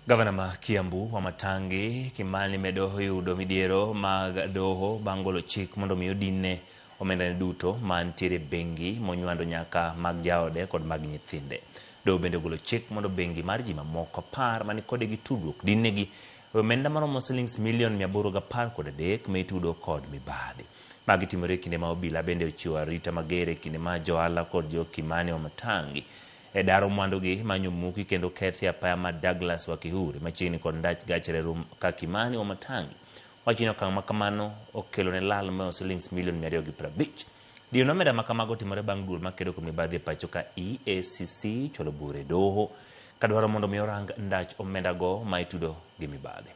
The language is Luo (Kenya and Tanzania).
Gavana ma Kiambu Wamatangi Kimani medo yudo midhiero mag doho bang' golo chik mondo mi odinne omendane duto mantiere e bengi monywando nyaka mag jaode kod mag nyithinde. Doho bende ogolo chik mondo bengi mar ji mamoko 10 mani kode gi tudruok dinnegi omenda maromo silings milion 813 ma itudo kod mibadhi. Magi timore e kinde ma obila bende ochiwo arita mager e kinde ma johala kod jo Kimani Wamatangi e daro mwandugi manyo muki kendo kethi apaya mar Douglas Wakihuri machiegni kod ndach gach reru ka Kimani Wamatangi wacho ni okang' ma kamano okelo ne lal mohewo silings milion 250. Dino omenda ma kamago otimore bang' duol makedo kod mibadhi e pacho ka EACC chwalo bura e doho kadwaro mondo mi orang ndach omendago ma itudo gi mibadhi.